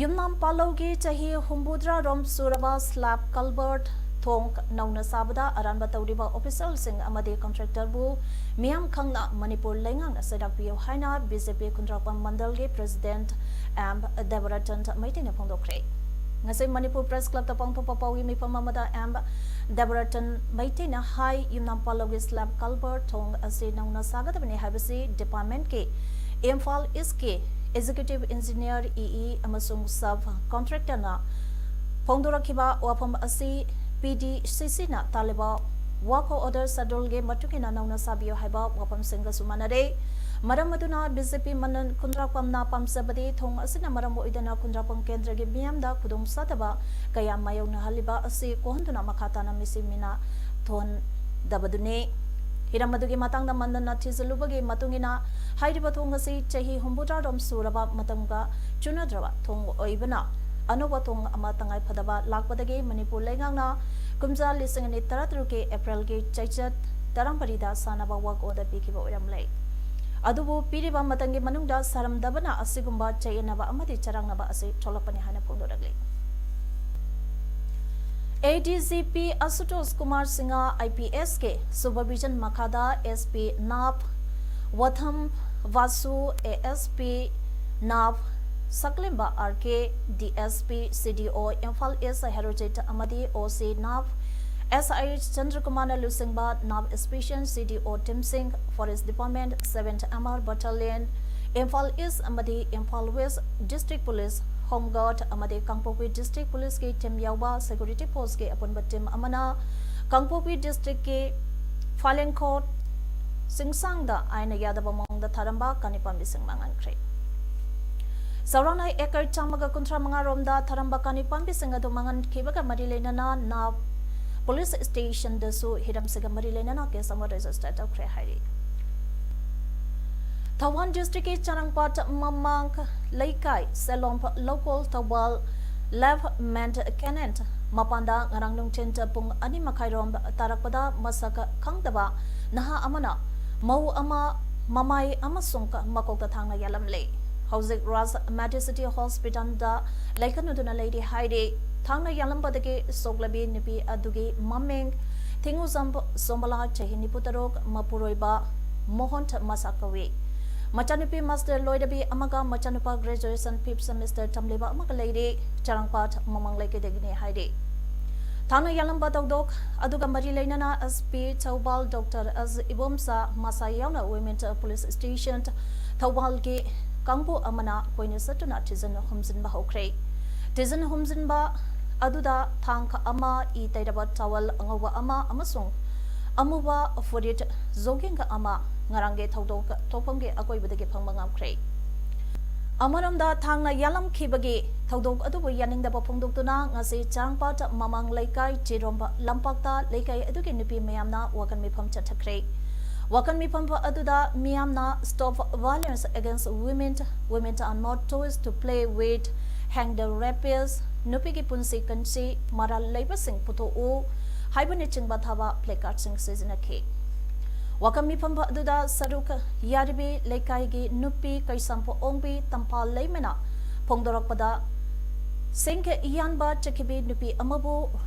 ꯌꯨꯝꯅꯥꯝ ꯄꯥꯂꯧꯒꯤ ꯆꯍꯤ ꯍꯨꯝꯐꯨꯇꯔꯥ ꯔꯣꯝ ꯁꯨꯔꯕ slab culvert ꯊꯣꯡ ꯅꯧꯅ ꯁꯥꯕꯗ ꯑꯔꯥꯟꯕ ꯇꯧꯔꯤꯕ official ꯁꯤꯡ ꯑꯃꯗꯤ contractor ꯕꯨ ꯃꯤꯌꯥꯝ ꯈꯪꯅ ꯃꯅꯤꯄꯨꯔ ꯂꯩꯉꯥꯛꯅ ꯆꯩꯔꯥꯛ ꯄꯤꯌꯨ ꯍꯥꯏꯅ B J P ꯈꯨꯟꯗ꯭ꯔꯥꯛꯄꯝ ꯃꯟꯗꯜꯒꯤ President M ꯗꯦꯕꯔꯇꯟ ꯃꯩꯇꯩꯅ ꯐꯣꯡꯗꯣꯛꯈ꯭ꯔꯦ꯫ ꯉꯁꯤ ꯃꯅꯤꯄꯨꯔ Press Club ꯇ ꯄꯥꯡꯊꯣꯛꯄ ꯄꯥꯎꯒꯤ ꯃꯤꯐꯝ ꯑꯃꯗ M ꯗꯦꯕꯔꯇꯟ ꯃꯩꯇꯩꯅ ꯍꯥꯏ, ꯌꯨꯝꯅꯥꯝ ꯄꯥꯂꯧꯒꯤ slab culvert ꯊꯣꯡ ꯑꯁꯤ ꯅꯧꯅ ꯁꯥꯒꯗꯕꯅꯤ ꯍꯥꯏꯕꯁꯤ department ꯀꯤ ꯏꯝꯐꯥꯜ East ꯀꯤ Executive Engineer, E E ꯑꯃꯁꯨꯡ sub contractor ꯅ ꯐꯣꯡꯗꯣꯔꯛꯈꯤꯕ ꯋꯥꯐꯝ ꯑꯁꯤ P D C C ꯅ ꯇꯥꯜꯂꯤꯕ work order schedule ꯒꯤ ꯃꯇꯨꯡ ꯏꯟꯅ ꯅꯧꯅ ꯁꯥꯕꯤꯌꯨ ꯍꯥꯏꯕ ꯋꯥꯐꯝꯁꯤꯡꯒꯁꯨ ꯃꯥꯟꯅꯔꯦ꯫ ꯃꯔꯝ ꯑꯗꯨꯅ B J P ꯃꯟꯗꯜ ꯈꯨꯟꯗ꯭ꯔꯥꯛꯄꯝꯅ ꯄꯥꯝꯖꯕꯗꯤ ꯊꯣꯡ ꯑꯁꯤꯅ ꯃꯔꯝ ꯑꯣꯏꯗꯨꯅ ꯈꯨꯟꯗ꯭ꯔꯥꯛꯄꯝ ꯀꯦꯟꯗ꯭ꯔꯒꯤ ꯃꯤꯌꯥꯝꯗ ꯈꯨꯗꯣꯡꯆꯥꯗꯕ ꯀꯌꯥ ꯃꯥꯌꯣꯛꯅꯍꯜꯂꯤꯕ ꯑꯁꯤ ꯀꯣꯛꯍꯟꯗꯨꯅ ꯃꯈꯥ ꯇꯥꯅ ꯃꯤꯁꯤ ꯃꯤꯅꯥ ꯊꯣꯛꯍꯟꯗꯕꯗꯨꯅꯤ꯫ ꯍꯤꯔꯝ ꯑꯗꯨꯒꯤ ꯃꯇꯥꯡꯗ ꯃꯟꯗꯜꯅ ꯊꯤꯖꯤꯜꯂꯨꯕꯒꯤ ꯃꯇꯨꯡ ꯏꯟꯅ ꯍꯥꯏꯔꯤꯕ ꯊꯣꯡ ꯑꯁꯤ ꯆꯍꯤ ꯍꯨꯝꯐꯨꯇꯔꯥ ꯔꯣꯝ ꯁꯨꯔꯕ ꯃꯇꯝꯒ ꯆꯨꯅꯗ꯭ꯔꯕ ꯊꯣꯡ ꯑꯣꯏꯕꯅ ꯑꯅꯧꯕ ꯊꯣꯡ ꯑꯃ ꯇꯉꯥꯏ ꯐꯗꯕ ꯂꯥꯛꯄꯗꯒꯤ ꯃꯅꯤꯄꯨꯔ ꯂꯩꯉꯥꯛꯅ ꯀꯨꯝꯖꯥ ꯂꯤꯁꯤꯡ ꯑꯅꯤ ꯇꯔꯥꯇꯔꯨꯛꯀꯤ ꯑꯦꯄ꯭ꯔꯤꯜꯒꯤ ꯆꯩꯆꯠ ꯇꯔꯥꯃꯔꯤꯗ ꯁꯥꯟꯅꯕ work order ꯄꯤꯈꯤꯕ ꯑꯣꯏꯔꯝꯂꯦ꯫ ꯑꯗꯨꯕꯨ ꯄꯤꯔꯤꯕ ꯃꯇꯝꯒꯤ ꯃꯅꯨꯡꯗ ꯁꯥꯔꯝꯗꯕꯅ ꯑꯁꯤꯒꯨꯝꯕ ꯆꯌꯦꯠꯅꯕ ꯑꯃꯗꯤ ꯆꯔꯥꯡꯅꯕ ꯑꯁꯤ ꯊꯣꯛꯂꯛꯄꯅꯤ ꯍꯥꯏꯅ ꯐꯣꯡꯗꯣꯔꯛꯂꯤ꯫ A D G P Ashutosh Kumar Singh I P ꯑꯦꯁꯀꯤ supervision ꯃꯈꯥꯗ S P ꯅꯥꯞ ꯋꯥꯊꯝ ꯚꯥꯁꯨ, A S P ꯅꯥꯞ ꯁꯛꯂꯦꯝꯕ R K, D S P ꯁꯤ ꯗꯤ ꯑꯣ ꯏꯝꯐꯥꯜ ꯏꯁ ꯍꯦꯔꯣꯖꯤꯠ ꯑꯃꯗꯤ ꯑꯣ ꯁꯤ ꯅꯥꯞ ꯑꯦꯁ ꯑꯥꯏ ꯆꯟꯗ꯭ꯔꯀꯨꯃꯥꯔꯅ ꯂꯨꯆꯤꯡꯕ ꯅꯥꯞ special C D O team ꯁꯤꯡ, Forest Department, seventh M R Battalion, Imphal east ꯑꯃꯗꯤ Imphal west District Police, Home Guard ꯑꯃꯗꯤ ꯀꯥꯡꯄꯣꯛꯄꯤ District Policeꯀꯤ team ꯌꯥꯎꯕ security forceꯀꯤ ꯑꯄꯨꯟꯕ team ꯑꯃꯅ ꯀꯥꯡꯄꯣꯛꯄꯤ districtꯀꯤ ꯐꯥꯂꯦꯡꯈꯣꯠ ꯆꯤꯡꯁꯥꯡꯗ ꯑꯥꯏꯟꯅ ꯌꯥꯗꯕ ꯃꯑꯣꯡꯗ ꯊꯥꯔꯝꯕ ꯀꯥꯅꯤ ꯄꯥꯝꯕꯤꯁꯤꯡ ꯃꯥꯡꯍꯟꯈ꯭ꯔꯦ꯫ ꯆꯥꯎꯔꯥꯛꯅ acre ꯆꯥꯝꯃꯒ ꯀꯨꯟꯊ꯭ꯔꯥ ꯃꯉꯥ ꯔꯣꯝꯗ ꯊꯥꯔꯝꯕ ꯀꯥꯅꯤ ꯄꯥꯝꯕꯤꯁꯤꯡ ꯑꯗꯨ ꯃꯥꯡꯍꯟꯈꯤꯕꯒ ꯃꯔꯤ ꯂꯩꯅꯅ ꯅꯥꯞ police stationꯗꯁꯨ ꯍꯤꯔꯝꯁꯤꯒ ꯃꯔꯤ ꯂꯩꯅꯅ case ꯑꯃ register ꯇꯧꯈ꯭ꯔꯦ ꯍꯥꯏꯔꯤ꯫ ꯊꯧꯕꯥꯜ districtꯀꯤ ꯆꯥꯔꯥꯡꯄꯥꯠ ꯃꯃꯥꯡ ꯂꯩꯀꯥꯏ, ꯁꯦꯂꯣꯝ ꯂꯧꯀꯣꯜ, ꯊꯧꯕꯥꯜ Lieutenant Colonel ꯃꯄꯥꯟꯗ ꯉꯔꯥꯡ ꯅꯨꯡꯊꯤꯜ ꯄꯨꯡ ꯑꯅꯤ ꯃꯈꯥꯏꯔꯣꯝ ꯇꯥꯔꯛꯄꯗ ꯃꯁꯛ ꯈꯪꯗꯕ ꯅꯍꯥ ꯑꯃꯅ ꯃꯧ ꯑꯃ ꯃꯃꯥꯏ ꯑꯃꯁꯨꯡ ꯃꯀꯣꯛꯇ ꯊꯥꯡꯅ ꯌꯥꯜꯂꯝꯂꯦ꯫ ꯍꯧꯖꯤꯛ ꯔꯥꯖ Medicity Hospitalꯗ ꯂꯩꯈꯠꯅꯗꯨꯅ ꯂꯩꯔꯤ ꯍꯥꯏꯔꯤ꯫ ꯊꯥꯡꯅ ꯌꯥꯜꯂꯝꯕꯗꯒꯤ ꯁꯣꯛꯂꯕꯤ ꯅꯨꯄꯤ ꯑꯗꯨꯒꯤ ꯃꯃꯤꯡ ꯊꯤꯡꯉꯨꯖꯝ ꯁꯣꯃꯂꯥ, ꯆꯍꯤ ꯅꯤꯐꯨ ꯇꯔꯨꯛ, ꯃꯄꯨꯔꯣꯏꯕ ꯃꯣꯍꯟ ꯃꯁꯥ ꯀꯧꯏ꯫ ꯃꯆꯥꯅꯨꯄꯤ master ꯂꯣꯏꯔꯕꯤ ꯑꯃꯒ ꯃꯆꯥꯅꯨꯄꯥ graduation fifth semester ꯇꯝꯂꯤꯕ ꯑꯃꯒ ꯂꯩꯔꯤ꯫ ꯆꯥꯔꯥꯡꯄꯥꯠ ꯃꯃꯥꯡ ꯂꯩꯀꯥꯏꯗꯒꯤꯅꯤ ꯍꯥꯏꯔꯤ꯫ ꯊꯥꯡꯅ ꯌꯥꯜꯂꯝꯕ ꯊꯧꯗꯣꯛ ꯑꯗꯨꯒ ꯃꯔꯤ ꯂꯩꯅꯅ ꯑꯦꯁ ꯄꯤ ꯊꯧꯕꯥꯜ ꯗꯣꯛꯇꯔ ꯑꯦꯁ ꯏꯕꯣꯝꯆꯥ ꯃꯁꯥ ꯌꯥꯎꯅ Women Police Station ꯊꯧꯕꯥꯜꯒꯤ ꯀꯥꯡꯕꯨ ꯑꯃꯅ ꯀꯣꯏꯅ ꯆꯠꯇꯨꯅ ꯊꯤꯖꯤꯟ ꯍꯨꯝꯖꯤꯟꯕ ꯍꯧꯈ꯭ꯔꯦ꯫ ꯊꯤꯖꯤꯟ ꯍꯨꯝꯖꯤꯟꯕ ꯑꯗꯨꯗ ꯊꯥꯡ ꯑꯃ, ꯏ ꯇꯩꯔꯕ towel ꯑꯉꯧꯕ ꯑꯃ ꯑꯃꯁꯨꯡ ꯑꯃꯨꯕ ꯐꯨꯔꯤꯠ jogging ꯑꯃ ꯉꯔꯥꯡꯒꯤ ꯊꯧꯗꯣꯛ ꯊꯣꯛꯐꯝꯒꯤ ꯑꯀꯣꯏꯕꯗꯒꯤ ꯐꯪꯕ ꯉꯝꯈ꯭ꯔꯦ꯫ ꯑꯃꯔꯣꯝꯗ ꯊꯥꯡꯅ ꯌꯥꯜꯂꯝꯈꯤꯕꯒꯤ ꯊꯧꯗꯣꯛ ꯑꯗꯨꯕꯨ ꯌꯥꯅꯤꯡꯗꯕ ꯐꯣꯡꯗꯣꯛꯇꯨꯅ ꯉꯁꯤ ꯆꯥꯔꯥꯡꯄꯥꯠ ꯃꯃꯥꯡ ꯂꯩꯀꯥꯏ ꯆꯤꯔꯣꯝꯕ ꯂꯝꯄꯥꯛꯇ ꯂꯩꯀꯥꯏ ꯑꯗꯨꯒꯤ ꯅꯨꯄꯤ ꯃꯌꯥꯝꯅ ꯋꯥꯀꯟ ꯃꯤꯐꯝ ꯆꯠꯊꯈ꯭ꯔꯦ꯫ ꯋꯥꯀꯟ ꯃꯤꯐꯝ ꯑꯗꯨꯗ ꯃꯤꯌꯥꯝꯅ Stop Violence Against Women, Women are not toys to play with, "Hang the Rapists", "ꯅꯨꯄꯤꯒꯤ ꯄꯨꯟꯁꯤ ꯀꯟꯁꯤ", "ꯃꯔꯥꯜ ꯂꯩꯕꯁꯤꯡ ꯄꯨꯊꯣꯛꯎ" ꯍꯥꯏꯕꯅꯆꯤꯡꯕ ꯊꯥꯕ placardꯁꯤꯡ ꯁꯤꯖꯤꯟꯅꯈꯤ꯫ ꯋꯥꯀꯟ ꯃꯤꯐꯝ ꯑꯗꯨꯗ ꯁꯔꯨꯛ ꯌꯥꯔꯤꯕꯤ ꯂꯩꯀꯥꯏꯒꯤ ꯅꯨꯄꯤ ꯀꯩꯁꯥꯝꯄꯣꯛ ꯑꯣꯡꯕꯤ ꯇꯝꯐꯥ ꯂꯩꯃꯅ ꯐꯣꯡꯗꯣꯔꯛꯄꯗ, ꯁꯤꯡ ꯌꯥꯟꯕ ꯆꯠꯈꯤꯕꯤ ꯅꯨꯄꯤ ꯑꯃꯕꯨ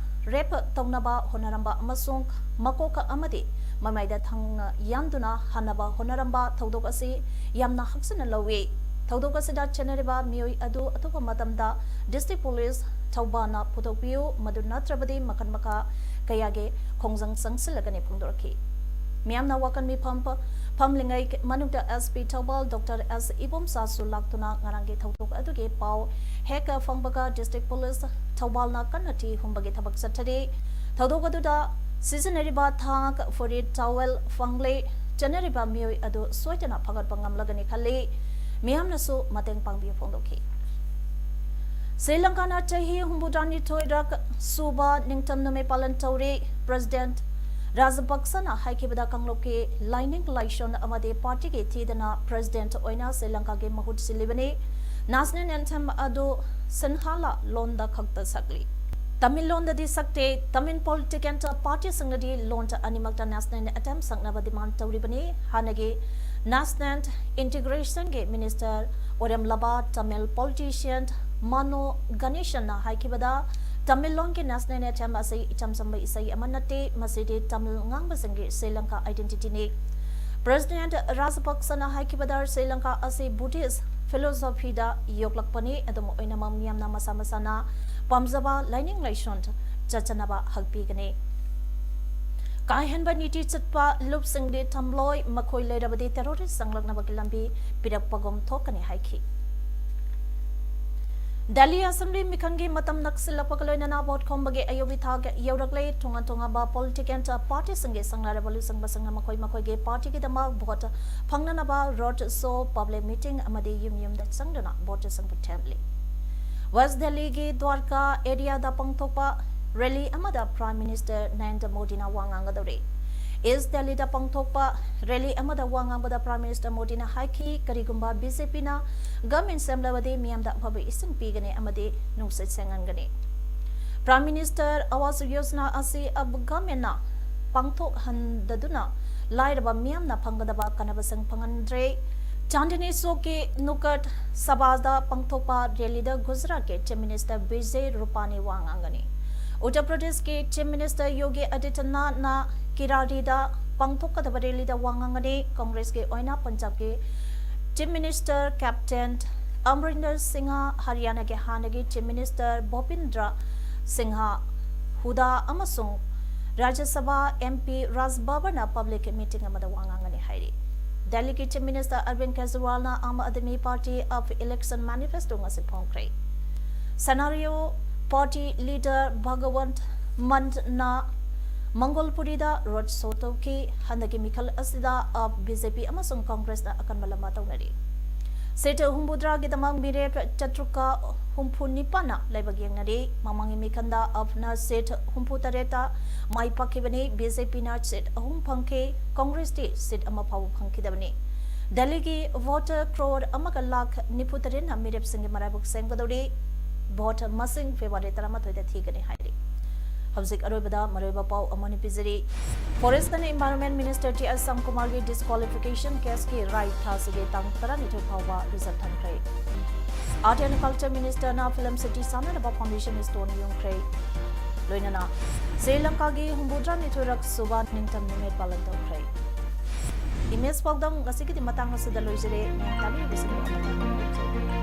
rape ꯇꯧꯅꯕ ꯍꯣꯠꯅꯔꯝꯕ ꯑꯃꯁꯨꯡ ꯃꯀꯣꯛ ꯑꯃꯗꯤ ꯃꯃꯥꯏꯗ ꯊꯥꯡꯅ ꯌꯥꯟꯗꯨꯅ ꯍꯥꯠꯅꯕ ꯍꯣꯠꯅꯔꯝꯕ ꯊꯧꯗꯣꯛ ꯑꯁꯤ ꯌꯥꯝꯅ ꯍꯛꯆꯤꯟꯅ ꯂꯧꯏ꯫ ꯊꯧꯗꯣꯛ ꯑꯁꯤꯗ ꯆꯦꯟꯅꯔꯤꯕ ꯃꯤꯑꯣꯏ ꯑꯗꯨ ꯑꯊꯨꯕ ꯃꯇꯝꯗ district police ꯊꯧꯕꯥꯜꯅ ꯄꯨꯊꯣꯛꯄꯤꯌꯨ, ꯃꯗꯨ ꯅꯠꯇ꯭ꯔꯕꯗꯤ ꯃꯈꯜ ꯃꯈꯥ ꯀꯌꯥꯒꯤ ꯈꯣꯡꯖꯪ ꯆꯪꯁꯤꯜꯂꯒꯅꯤ ꯐꯣꯡꯗꯣꯔꯛꯈꯤ꯫ ꯃꯤꯌꯥꯝꯅ ꯋꯥꯀꯟ ꯃꯤꯐꯝ ꯐ-, ꯐꯝꯂꯤꯉꯩ ꯃꯅꯨꯡꯗ SP ꯊꯧꯕꯥꯜ ꯗꯣꯛꯇꯔ ꯑꯦꯁ ꯏꯕꯣꯝꯆꯥꯁꯨ ꯂꯥꯛꯇꯨꯅ ꯉꯔꯥꯡꯒꯤ ꯊꯧꯗꯣꯛ ꯑꯗꯨꯒꯤ ꯄꯥꯎ ꯍꯦꯛ ꯐꯪꯕꯒ district police ꯊꯧꯕꯥꯜꯅ ꯀꯟꯅ ꯊꯤ ꯍꯨꯝꯕꯒꯤ ꯊꯕꯛ ꯆꯠꯊꯔꯤ꯫ ꯊꯧꯗꯣꯛ ꯑꯗꯨꯗ ꯁꯤꯖꯤꯟꯅꯔꯤꯕ ꯊꯥꯡ, ꯐꯨꯔꯤꯠ, towel ꯐꯪꯂꯦ꯫ ꯆꯦꯟꯅꯔꯤꯕ ꯃꯤꯑꯣꯏ ꯑꯗꯨ ꯁꯣꯏꯗꯅ ꯐꯒꯠꯄ ꯉꯝꯂꯒꯅꯤ ꯈꯜꯂꯤ꯫ ꯃꯤꯌꯥꯝꯅꯁꯨ ꯃꯇꯦꯡ ꯄꯥꯡꯕꯤꯌꯨ ꯐꯣꯡꯗꯣꯛꯈꯤ꯫ ꯁ꯭ꯔꯤ ꯂꯪꯀꯥꯅ ꯆꯍꯤ ꯍꯨꯝꯐꯨꯇꯔꯥꯅꯤꯊꯣꯏꯔꯛ ꯁꯨꯕ ꯅꯤꯡꯇꯝ ꯅꯨꯃꯤꯠ ꯄꯥꯂꯟ ꯇꯧꯔꯤ꯫ President ꯔꯥꯖꯄꯛꯁꯅ ꯍꯥꯏꯈꯤꯕꯗ ꯀꯥꯡꯂꯨꯞꯀꯤ ꯂꯥꯏꯅꯤꯡ ꯂꯥꯏꯁꯣꯟ ꯑꯃꯗꯤ partyꯒꯤ ꯊꯤꯗꯅ president ꯑꯣꯏꯅ ꯁ꯭ꯔꯤ ꯂꯪꯀꯥꯒꯤ ꯃꯍꯨꯠ ꯁꯤꯜꯂꯤꯕꯅꯤ꯫ National anthem ꯑꯗꯨ ꯁꯤꯟꯍꯥꯂꯥ ꯂꯣꯟꯗ ꯈꯛꯇ ꯁꯛꯂꯤ꯫ ꯇꯥꯃꯤꯜ ꯂꯣꯟꯗꯗꯤ ꯁꯛꯇꯦ꯫ ꯇꯥꯃꯤꯜ political partyꯁꯤꯡꯅꯗꯤ ꯂꯣꯟ ꯑꯅꯤꯃꯛꯇ national anthem ꯁꯛꯅꯕ demand ꯇꯧꯔꯤꯕꯅꯤ꯫ ꯍꯥꯟꯅꯒꯤ national integrationꯒꯤ minister ꯑꯣꯏꯔꯝꯂꯕ ꯇꯥꯃꯤꯜ politician ꯃꯅꯣ ꯒꯅꯦꯁꯟꯅ ꯍꯥꯏꯈꯤꯕꯗ, ꯇꯥꯃꯤꯜ ꯂꯣꯟꯒꯤ national anthem ꯑꯁꯤ ꯏꯆꯝ ꯆꯝꯕ ꯏꯁꯩ ꯑꯃ ꯅꯠꯇꯦ, ꯃꯁꯤꯗꯤ ꯇꯥꯃꯤꯜ ꯉꯥꯡꯕꯁꯤꯡꯒꯤ ꯁ꯭ꯔꯤ ꯂꯪꯀꯥ identityꯅꯤ꯫ President ꯔꯥꯖꯄꯛꯁꯅ ꯍꯥꯏꯈꯤꯕꯗ, ꯁ꯭ꯔꯤ ꯂꯪꯀꯥ ꯑꯁꯤ Buddhist philosophyꯗ ꯌꯣꯛꯂꯛꯄꯅꯤ, ꯑꯗꯨꯝ ꯑꯣꯏꯅꯃꯛ ꯃꯤꯌꯥꯝꯅ ꯃꯁꯥ ꯃꯁꯥꯅ ꯄꯥꯝꯖꯕ ꯂꯥꯏꯅꯤꯡ ꯂꯥꯏꯁꯣꯟ ꯆꯠꯆꯅꯕ ꯍꯛꯄꯤꯒꯅꯤ꯫ ꯀꯥ ꯍꯦꯟꯕ ꯅꯤꯇꯤ ꯆꯠꯄ ꯂꯨꯞꯁꯤꯡꯗꯤ ꯊꯝꯂꯣꯏ, ꯃꯈꯣꯏ ꯂꯩꯔꯕꯗꯤ terrorist ꯆꯪꯂꯛꯅꯕꯒꯤ ꯂꯝꯕꯤ ꯄꯤꯔꯛꯄꯒꯨꯝ ꯊꯣꯛꯀꯅꯤ ꯍꯥꯏꯈꯤ꯫ ꯗꯦꯜꯂꯤ assembly ꯃꯤꯈꯜꯒꯤ ꯃꯇꯝ ꯅꯛꯁꯤꯜꯂꯛꯄꯒ ꯂꯣꯏꯅꯅ vote ꯈꯣꯝꯕꯒꯤ ꯑꯌꯧꯕꯤ ꯊꯥꯛ ꯌꯧꯔꯛꯂꯦ꯫ ꯇꯣꯉꯥꯟ ꯇꯣꯉꯥꯟꯕ political partyꯁꯤꯡꯒꯤ ꯁꯪꯅꯔꯕ ꯂꯨꯆꯤꯡꯕꯁꯤꯡꯅ ꯃꯈꯣꯏ ꯃꯈꯣꯏꯒꯤ partyꯒꯤꯗꯃꯛ vote ꯐꯪꯅꯅꯕ road show, public meeting ꯑꯃꯗꯤ ꯌꯨꯝ ꯌꯨꯝꯗ ꯆꯪꯗꯨꯅ voteꯁꯤꯡꯕꯨ ꯊꯦꯝꯂꯤ꯫ West Delhiꯒꯤ ꯗ꯭ꯋꯥꯔꯀꯥ areaꯗ ꯄꯥꯡꯊꯣꯛꯄ rally ꯑꯃꯗ Prime Minister ꯅꯔꯦꯟꯗ꯭ꯔ ꯃꯣꯗꯤꯅ ꯋꯥ ꯉꯥꯡꯒꯗꯧꯔꯤ꯫ ꯏꯁ ꯗꯦꯜꯂꯤꯗ ꯄꯥꯡꯊꯣꯛꯄ ꯔꯦꯂꯤ ꯑꯃꯗ ꯋꯥ ꯉꯥꯡꯕꯗ Prime Minister ꯃꯣꯗꯤꯅ ꯍꯥꯏꯈꯤ, ꯀꯔꯤꯒꯨꯝꯕ BJPꯅ government ꯁꯦꯝꯂꯕꯗꯤ ꯃꯤꯌꯥꯝꯗ ꯑꯐꯕ ꯏꯁꯤꯡ ꯄꯤꯒꯅꯤ ꯑꯃꯗꯤ ꯅꯨꯡꯁꯤꯠ ꯁꯦꯡꯍꯟꯒꯅꯤ꯫ Prime Minister Awas Yojana ꯑꯁꯤ ꯑꯞ governmentꯅ ꯄꯥꯡꯊꯣꯛꯍꯟꯗꯗꯨꯅ ꯂꯥꯏꯔꯕ ꯃꯤꯌꯥꯝꯅ ꯐꯪꯒꯗꯕ ꯀꯥꯟꯅꯕꯁꯤꯡ ꯐꯪꯍꯟꯗ꯭ꯔꯦ꯫ ꯆꯥꯟꯗꯅꯤ ꯆꯧꯛꯀꯤ ꯅꯨꯀꯠ ꯁꯕꯥꯗ ꯄꯥꯡꯊꯣꯛꯄ ꯔꯦꯂꯤꯗ ꯒꯨꯖꯔꯥꯠꯀꯤ Chief Minister ꯕꯤꯖꯦ ꯔꯨꯄꯥꯅꯤ ꯋꯥ ꯉꯥꯡꯒꯅꯤ꯫ ꯎꯠꯇꯔ ꯄ꯭ꯔꯗꯦꯁꯀꯤ Chief Minister ꯌꯣꯒꯤ ꯑꯗꯤꯇ꯭ꯌꯅꯥꯊꯅ ꯀꯤꯔꯥꯔꯤꯗ ꯄꯥꯡꯊꯣꯛꯀꯗꯕ ꯔꯦꯂꯤꯗ ꯋꯥ ꯉꯥꯡꯒꯅꯤ꯫ ꯀꯪꯒ꯭ꯔꯦꯁꯀꯤ ꯑꯣꯏꯅ ꯄꯟꯖꯥꯕꯀꯤ Chief Minister Captain ꯑꯃꯔꯤꯟꯗꯔ ꯁꯤꯡꯍ, ꯍꯔꯤꯌꯥꯅꯥꯒꯤ ꯍꯥꯟꯅꯒꯤ Chief Minister ꯚꯨꯄꯤꯟꯗ꯭ꯔ ꯁꯤꯡꯍ ꯍꯨꯗꯥ ꯑꯃꯁꯨꯡ ꯔꯥꯖ꯭ꯌ ꯁꯚꯥ MP ꯔꯥꯖ ꯕꯕꯔꯅ public meeting ꯑꯃꯗ ꯋꯥ ꯉꯥꯡꯒꯅꯤ ꯍꯥꯏꯔꯤ꯫ ꯗꯦꯜꯂꯤꯒꯤ Chief Minister ꯑꯔꯕꯤꯟꯗ ꯀꯦꯖꯔꯤꯋꯥꯜꯅ Aam Aadmi party AAP election manifesto ꯉꯁꯤ ꯐꯣꯡꯈ꯭ꯔꯦ꯫ ꯁꯅꯥꯔꯤꯌꯣ ꯄꯥꯔꯇꯤ ꯂꯤꯗꯔ ꯚꯒꯋꯟꯠ ꯃꯟꯅ ꯃꯪꯒꯣꯜꯄꯨꯔꯤꯗ ꯔꯣꯗ ꯁꯣ ꯇꯧꯈꯤ꯫ ꯍꯟꯗꯛꯀꯤ ꯃꯤꯈꯜ ꯑꯁꯤꯗ ꯑꯞ, BJP ꯑꯃꯁꯨꯡ ꯀꯪꯒ꯭ꯔꯦꯁꯅ ꯑꯀꯟꯕ ꯂꯝꯕꯥ ꯇꯧꯅꯔꯤ꯫ ꯁꯤꯠ ꯍꯨꯝꯐꯨꯇꯔꯥꯒꯤꯗꯃꯛ ꯃꯤꯔꯦꯞ ꯆꯥꯇ꯭ꯔꯨꯛꯀ ꯍꯨꯝꯐꯨ ꯅꯤꯄꯥꯟꯅ ꯂꯥꯏꯕꯛ ꯌꯦꯡꯅꯔꯤ꯫ ꯃꯃꯥꯡꯒꯤ ꯃꯤꯈꯜꯗ ꯑꯞꯅ ꯁꯤꯠ ꯍꯨꯝꯐꯨꯇꯔꯦꯠꯇ ꯃꯥꯏ ꯄꯥꯛꯈꯤꯕꯅꯤ꯫ BJPꯅ ꯁꯤꯠ ꯑꯍꯨꯝ ꯐꯪꯈꯤ꯫ ꯀꯪꯒ꯭ꯔꯦꯁꯇꯤ ꯁꯤꯠ ꯑꯃ ꯐꯥꯎꯕ ꯐꯪꯈꯤꯗꯕꯅꯤ꯫ ꯗꯦꯜꯂꯤꯒꯤ voter crore ꯑꯃꯒ ꯂꯥꯈ ꯅꯤꯐꯨꯇꯔꯦꯠꯅ ꯃꯤꯔꯦꯞꯁꯤꯡꯒꯤ ꯃꯔꯥꯏꯕꯛ ꯁꯦꯝꯒꯗꯧꯔꯤ꯫ Vote ꯃꯁꯤꯡ February ꯇꯔꯥꯃꯥꯊꯣꯏꯗ ꯊꯤꯒꯅꯤ ꯍꯥꯏꯔꯤ꯫ ꯍꯧꯖꯤꯛ ꯑꯔꯣꯏꯕꯗ ꯃꯔꯨꯑꯣꯏꯕ ꯄꯥꯎ ꯑꯃꯅꯤ ꯄꯤꯖꯔꯤ꯫ Forest and Environment Minister T R ꯁ꯭ꯌꯥꯝꯀꯨꯃꯥꯔꯒꯤ disqualification caseꯀꯤ ꯔꯥꯏ ꯊꯥꯁꯤꯒꯤ ꯇꯥꯡ ꯇꯔꯥꯅꯤꯊꯣꯏ ꯐꯥꯎꯕ reserve ꯊꯝꯈ꯭ꯔꯦ꯫ Art and Culture Ministerꯅ Film City ꯁꯥꯟꯅꯅꯕ foundation stone ꯌꯨꯡꯈ꯭ꯔꯦ꯫ ꯂꯣꯏꯅꯅ ꯁ꯭ꯔꯤ ꯂꯪꯀꯥꯒꯤ ꯍꯨꯝꯐꯨꯇꯔꯥꯅꯤꯊꯣꯏꯔꯛ ꯁꯨꯕ ꯅꯤꯡꯇꯝ ꯅꯨꯃꯤꯠ ꯄꯥꯂꯟ ꯇꯧꯈ꯭ꯔꯦ꯫ Image ꯄꯥꯎꯗꯝ ꯉꯁꯤꯒꯤꯗꯤ ꯃꯇꯥꯡ ꯑꯁꯤꯗ ꯂꯣꯏꯖꯔꯦ꯫ ꯃꯌꯥꯝ ꯇꯥꯕꯤꯔꯤꯕꯁꯤꯡꯕꯨ ꯑꯃꯨꯛ ꯍꯟꯅ ꯈꯨꯔꯨꯝꯖꯔꯤ꯫